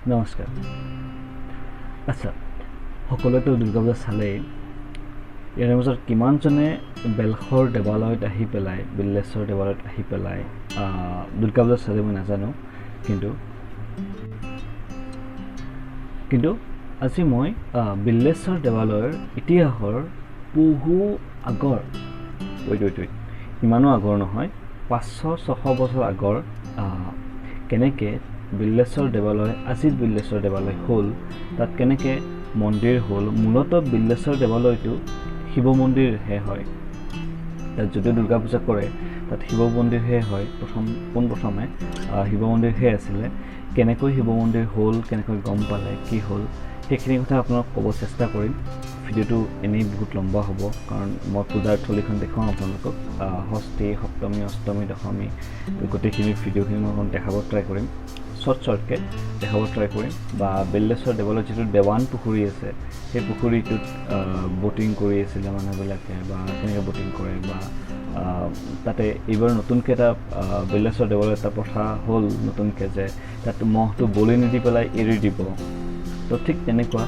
নমস্কাৰ। আচ্ছা, সকলোৱেতো দুৰ্গা পূজা চালেই, ইয়াৰে মাজত কিমানজনে বেলশৰ দেৱালয়ত আহি পেলাই, বিল্লেশ্বৰ দেৱালয়ত আহি পেলাই দুৰ্গা পূজা চালে মই নাজানো, কিন্তু কিন্তু আজি মই বিল্লেশ্বৰ দেৱালয়ৰ ইতিহাসৰ বহু আগৰ, ৱেইট ৱেইট ৱেইট, ইমানো আগৰ নহয়, 500-600 বছৰ আগৰ কেনেকৈ বিল্লেশ্বৰ দেৱালয় আজিৰ বিল্লেশ্বৰ দেৱালয় হ'ল, তাত কেনেকৈ মন্দিৰ হ'ল। মূলতঃ বিল্লেশ্বৰ দেৱালয়টো শিৱ মন্দিৰহে হয়, তাত যদিও দুৰ্গা পূজা কৰে তাত শিৱ মন্দিৰহে হয়। পোনপ্ৰথমে শিৱ মন্দিৰহে আছিলে। কেনেকৈ শিৱ মন্দিৰ হ'ল, কেনেকৈ গম পালে, কি হ'ল, সেইখিনি কথা আপোনাক ক'ব চেষ্টা কৰিম। ভিডিঅ'টো এনেই বহুত লম্বা হ'ব, কাৰণ মই পূজাৰ থলীখন দেখুৱাম আপোনালোকক। ষষ্ঠী, সপ্তমী, অষ্টমী, দশমী গোটেইখিনি ভিডিঅ'খিনি মই অকণ দেখাব ট্ৰাই কৰিম, শ্বৰ্ট শ্বৰ্টকৈ দেখাব ট্ৰাই কৰিম। বা বিল্লেশ্বৰ দেৱালয়ত যিটো দেৱান পুখুৰী আছে, সেই পুখুৰীটোত ব'টিং কৰি আছিলে মানুহবিলাকে, বা কেনেকৈ ব'টিং কৰে, বা তাতে এইবাৰ নতুনকৈ এটা বিল্লেশ্বৰ দেৱালয়ত এটা প্ৰথা হ'ল নতুনকৈ, যে তাত মহটো বলি নিদি পেলাই এৰি দিব। তো ঠিক তেনেকুৱা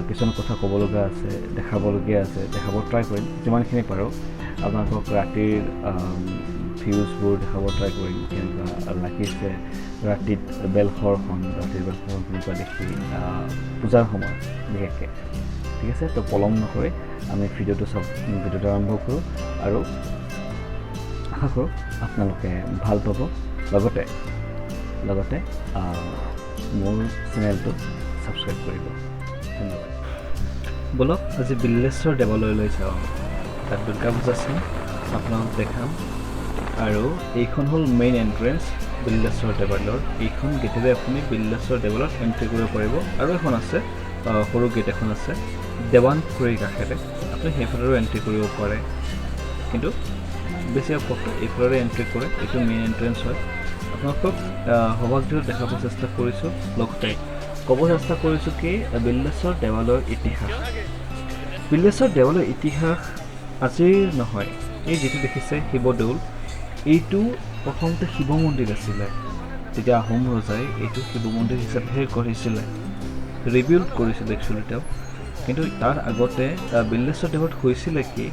কিছুমান কথা ক'ব লগা আছে, দেখাবলগীয়া আছে, দেখাব ট্ৰাই কৰিম যিমানখিনি পাৰোঁ। আপোনালোকক ৰাতিৰ ভিউজবোৰ দেখাব ট্ৰাই কৰিম, কেনেকুৱা লাগিছে ৰাতিত বেলশৰখন, ৰাতিৰ বেলশৰখন কেনেকুৱা দেখি পূজাৰ সময়ত বিশেষকৈ। ঠিক আছে, তো পলম নকৰি আমি ভিডিঅ'টো চাব, ভিডিঅ'টো আৰম্ভ কৰোঁ আৰু আশা কৰোঁ আপোনালোকে ভাল পাব। লগতে লগতে মোৰ চেনেলটো ছাবস্ক্ৰাইব কৰিব। ধন্যবাদ। ব'লক আজি বিল্লেশ্বৰ দেৱালয়লৈ যাওঁ, তাত দুৰ্গা পূজা চাম, আপোনালোক দেখাম। আৰু এইখন হ'ল মেইন এণ্ট্ৰেঞ্চ বিল্লেশ্বৰ দেৱালয়ৰ। এইখন গেটেৰে আপুনি বিল্লেশ্বৰ দেৱালয়ত এণ্ট্ৰি কৰিব পাৰিব। আৰু এখন আছে সৰু গেট এখন আছে দেৱান পুখুৰীৰ কাষেৰে, আপুনি সেইফালেৰো এণ্ট্ৰি কৰিব পাৰে, কিন্তু বেছিভাগ ভক্ত এইফালেৰে এণ্ট্ৰি কৰে। এইটো মেইন এণ্ট্ৰেঞ্চ হয়। আপোনালোকক সভাগৃহত দেখাব চেষ্টা কৰিছোঁ, লগতে ক'ব চেষ্টা কৰিছোঁ কি বিল্লেশ্বৰ দেৱালয়ৰ ইতিহাস। বিল্লেশ্বৰ দেৱালয়ৰ ইতিহাস আজিৰ নহয়। এই যিটো দেখিছে শিৱদৌল, এইটো প্ৰথমতে শিৱ মন্দিৰ আছিলে। তেতিয়া আহোম ৰজাই এইটো শিৱ মন্দিৰ হিচাপেহে গঢ়িছিলে, ৰিবিল্ড কৰিছিলে একচুৱেলি তেওঁ। কিন্তু তাৰ আগতে বিল্লেশ্বৰ দেৱালয়ত হৈছিলে কি,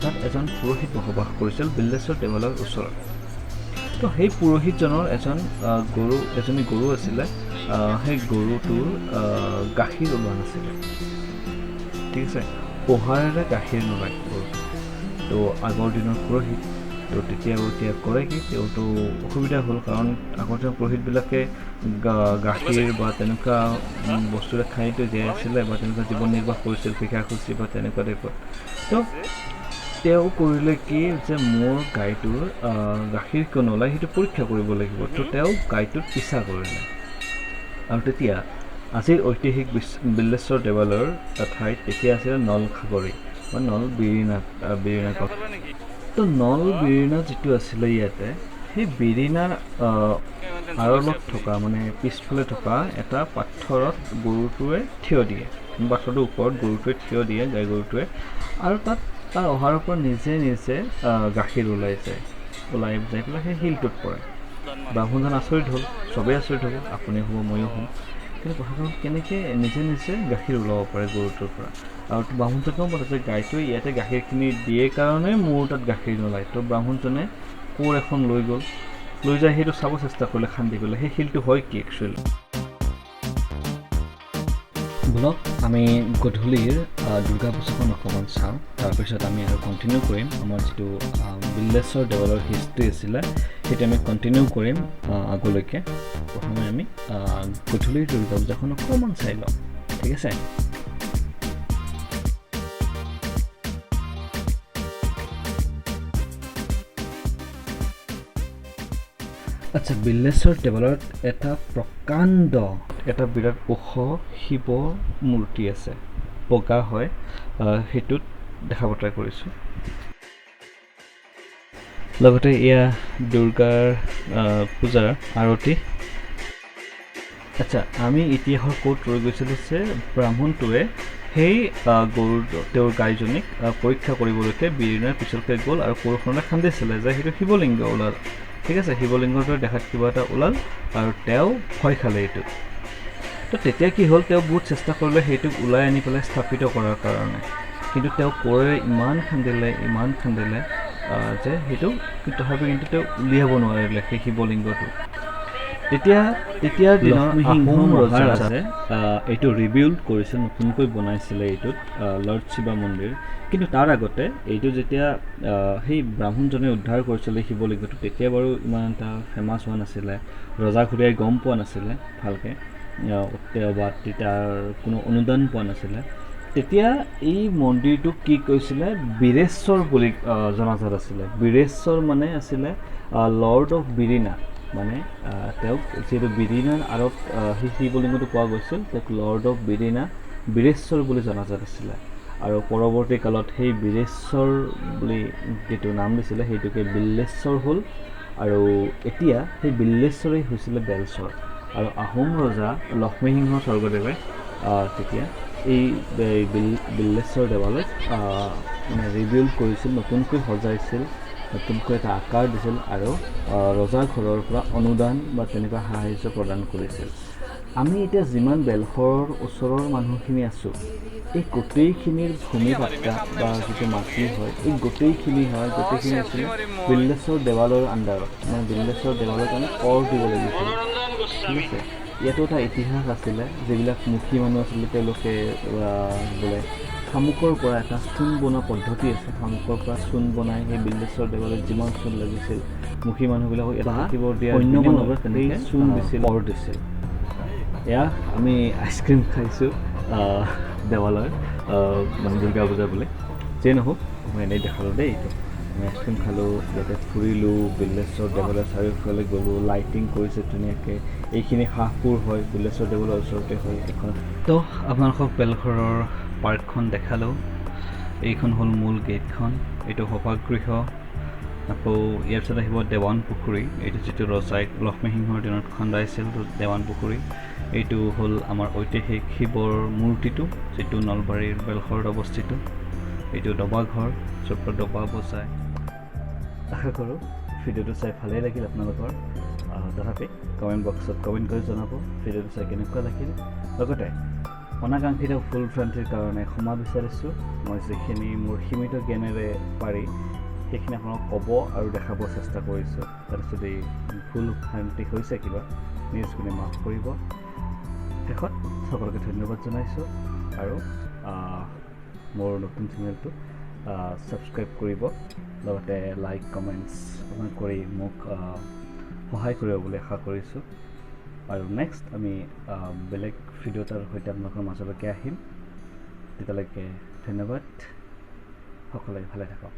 তাত এজন পুৰোহিত বসবাস কৰিছিল বিল্লেশ্বৰ দেৱালয়ৰ ওচৰত। তো সেই পুৰোহিতজনৰ এজন গৰু, এজনী গৰু আছিলে। সেই গৰুটোৰ গাখীৰ ওলোৱা নাছিলে, ঠিক আছে, পোহাৰেৰে গাখীৰ নোলায় গৰুটো। তো আগৰ দিনৰ পুৰোহিত, তো তেতিয়া এতিয়া কৰে কি, তেওঁতো অসুবিধা হ'ল, কাৰণ আগৰ দিনৰ পুৰোহিতবিলাকে গাখীৰ বা তেনেকুৱা বস্তুৰে খাইতো জীয়াই আছিলে, বা তেনেকুৱা জীৱন নিৰ্বাহ কৰিছিল, ভিক্ষা খুচি বা তেনেকুৱা টাইপত। তো তেওঁ কৰিলে কি যে মোৰ গাইটোৰ গাখীৰ কিয় নোলায় সেইটো পৰীক্ষা কৰিব লাগিব। তো তেওঁ গাইটোত পিছা কৰিলে, আৰু তেতিয়া আজিৰ ঐতিহাসিক বিল্লেশ্বৰ দেৱালয়ৰ ঠাইত তেতিয়া আছিলে নল খাগৰি বা নল বিৰিণা, বিৰিণা গছ। তো নল বিৰিণা যিটো আছিলে ইয়াতে, সেই বিৰিণাৰ আঁৰলত থকা, মানে পিছফালে থকা এটা পাথৰত গৰুটোৱে থিয় দিয়ে, পাথৰটোৰ ওপৰত গৰুটোৱে থিয় দিয়ে, গাই গৰুটোৱে, আৰু তাত তাৰ অহাৰৰ পৰা নিজে নিজে গাখীৰ ওলাই যায়, ওলাই যাই পেলাই সেই শিলটোত পৰে। ব্ৰাহ্মণজন আচৰিত হ'ল, চবেই আচৰিত হ'ব, আপুনি হ'ব, ময়ো হ'ম, কিন্তু কথাটো হ'ল কেনেকৈ নিজে নিজে গাখীৰ ওলাব পাৰে গৰুটোৰ পৰা। আৰু ব্ৰাহ্মণজনে গম পালে যে গাইটোৱে ইয়াতে গাখীৰখিনি দিয়ে কাৰণে মোৰ তাত গাখীৰ নোলায়। তো ব্ৰাহ্মণজনে কোৰ এখন লৈ গ'ল, লৈ যাই সেইটো চাব চেষ্টা কৰিলে, খান্দি পেলাই সেই শিলটো হয় কি একচুৱেলি। ব'লক আমি গধূলিৰ দুৰ্গা পূজাখন অকণমান চাওঁ, তাৰপিছত আমি আৰু কণ্টিনিউ কৰিম। আমাৰ যিটো বিল্লেশ্বৰ দেৱালয়ৰ হিষ্ট্ৰী আছিলে সেইটো আমি কণ্টিনিউ কৰিম আগলৈকে। প্ৰথমে আমি গধূলিৰ দুৰ্গা পূজাখন অকণমান চাই লওঁ, ঠিক আছে। আচ্ছা, বিল্লেশ্বৰ দেৱালয়ত এটা প্ৰকাণ্ড, এটা বিৰাট ওখ শিৱ মূৰ্তি আছে, বগা হয়, সেইটোত দেখাব ট্ৰাই কৰিছোঁ। লগতে এয়া দুৰ্গাৰ পূজাৰ আৰতি। আচ্ছা, আমি ইতিহাসৰ ক'ত ৰৈ গৈছিলোঁ যে ব্ৰাহ্মণটোৱে সেই গৰু, তেওঁৰ গাইজনীক পৰীক্ষা কৰিবলৈকে বিৰিণাৰ পিছলৈকে গ'ল আৰু কোৰখনেৰে খান্দিছিলে যে সেইটো শিৱলিংগ ওলাল। ঠিক আছে, শিৱলিংগৰ দৰে দেখাত কিবা এটা ওলাল আৰু তেওঁ ভয় খালে এইটোত। তো তেতিয়া কি হ'ল, তেওঁ বহুত চেষ্টা কৰিলে সেইটোক ওলাই আনি পেলাই স্থাপিত কৰাৰ কাৰণে, কিন্তু তেওঁ কোৰেৰে ইমান খান্দিলে, ইমান খান্দিলে যে সেইটো তথাপি কিন্তু তেওঁ উলিয়াব নোৱাৰিলে সেই শিৱলিংগটো। তেতিয়াৰ দিনৰ আহোম ৰজাই এইটো ৰিবিল্ড কৰিছিল, নতুনকৈ বনাইছিলে এইটোত লৰ্ড শিৱা মন্দিৰ। কিন্তু তাৰ আগতে এইটো যেতিয়া সেই ব্ৰাহ্মণজনে উদ্ধাৰ কৰিছিলে শিৱলিংগটো, তেতিয়া বাৰু ইমান এটা ফেমাছ হোৱা নাছিলে, ৰজাঘৰীয়াই গম পোৱা নাছিলে ভালকৈ, তেওঁ বা তাৰ কোনো অনুদান পোৱা নাছিলে। তেতিয়া এই মন্দিৰটোক কি কৈছিলে, বীৰেশ্বৰ বুলি জনাজাত আছিলে। বীৰেশ্বৰ মানে আছিলে লৰ্ড অফ বিৰিণা, মানে তেওঁক যিহেতু বিৰিণাৰ আঁৰত সেই শিৱলিংগটো পোৱা গৈছিল, তেওঁক লৰ্ড অফ বিৰিণা বীৰেশ্বৰ বুলি জনাজাত আছিলে। আৰু পৰৱৰ্তী কালত সেই বীৰেশ্বৰ বুলি যিটো নাম দিছিলে সেইটোকে বিল্লেশ্বৰ হ'ল, আৰু এতিয়া সেই বিল্লেশ্বৰেই হৈছিলে বেলচৰ। আৰু আহোম ৰজা লক্ষ্মীসিংহ স্বৰ্গদেৱে তেতিয়া এই বিল্লেশ্বৰ দেৱালয়ত মানে ৰিবিল্ড কৰিছিল, নতুনকৈ সজাইছিল, নতুনকৈ এটা আকাৰ দিছিল আৰু ৰজা ঘৰৰ পৰা অনুদান বা তেনেকুৱা সাহাৰ্য প্ৰদান কৰিছিল। আমি এতিয়া যিমান বেলশৰৰ ওচৰৰ মানুহখিনি আছোঁ, এই গোটেইখিনিৰ ভূমি পাট্টা বা যিটো মাটি হয়, এই গোটেইখিনি হয়, গোটেইখিনি আছিলে বিল্লেশ্বৰ দেৱালয়ৰ আণ্ডাৰত, মানে বিল্লেশ্বৰ দেৱালয়ৰ কাৰণে কৰ দিব লাগিছিল। ঠিক আছে, ইয়াতো এটা ইতিহাস আছিলে, যিবিলাক মুখী মানুহ আছিলে তেওঁলোকে বোলে শামুকৰ পৰা এটা চূণ বনোৱা পদ্ধতি আছে, শামুকৰ পৰা চূণ বনাই সেই বিল্লেশ্বৰ দেৱালয়ত যিমান চূণ লাগিছিল মুখী মানুহবিলাকক ইয়াত থাকিব দিয়া অন্য মানুহবোৰে তেনেকৈ চূণ দিছিল, কৰ দিছিল। এয়া আমি আইচক্ৰীম খাইছোঁ দেৱালয়ত, মানে দুৰ্গা পূজা বুলি। যিয়ে নহওক, মই এনেই দেখালোঁ দেই এইটো। আমি আইচক্ৰীম খালোঁ, ইয়াতে ফুৰিলোঁ, বিল্লেশ্বৰ দেৱালয়ৰ চাৰিওফালে গ'লোঁ, লাইটিং কৰিছে ধুনীয়াকৈ। এইখিনি হাঁহপুৰ হয়, বিল্লেশ্বৰ দেৱালয়ৰ ওচৰতে হয় এখন। তো আপোনালোকক বেলশৰৰ পাৰ্কখন দেখালোঁ। এইখন হ'ল মূল গেটখন, এইটো সভাগৃহ। আকৌ ইয়াৰ পিছত আহিব দেৱান পুখুৰী, এইটো যিটো ৰজাই লক্ষ্মীসিংহৰ দিনত খন্দাইছিল দেৱান পুখুৰী। এইটো হ'ল আমাৰ ঐতিহাসিক শিৱৰ মূৰ্তিটো, যিটো নলবাৰীৰ বেলশৰত অৱস্থিত। এইটো দবাঘৰ, য'ৰ পৰা দবা বজায়। আশা কৰোঁ ভিডিঅ'টো চাই ভালেই লাগিল আপোনালোকৰ। তথাপি কমেণ্ট বক্সত কমেণ্ট কৰি জনাব ভিডিঅ'টো চাই কেনেকুৱা লাগিল। লগতে অনাকাংক্ষিত ভুল ভ্ৰান্তিৰ কাৰণে ক্ষমা বিচাৰিছোঁ। মই যিখিনি মোৰ সীমিত জ্ঞানেৰে পাৰি সেইখিনি আপোনালোকক ক'ব আৰু দেখাব চেষ্টা কৰিছোঁ। তাত যদি ভুল ভ্ৰান্তি হৈছে কিবা, নিজ গুণে মাফ কৰিব। শেষত সকলোকে ধন্যবাদ জনাইছোঁ আৰু মোৰ নতুন চেনেলটো ছাবস্ক্ৰাইব কৰিব, লগতে লাইক কমেণ্টছ কৰি মোক সহায় কৰিব বুলি আশা কৰিছোঁ। আৰু নেক্সট আমি বেলেগ ভিডিঅ' এটাৰ সৈতে আপোনালোকৰ মাজলৈকে আহিম। তেতিয়ালৈকে ধন্যবাদ, সকলোৱে ভালে থাকক।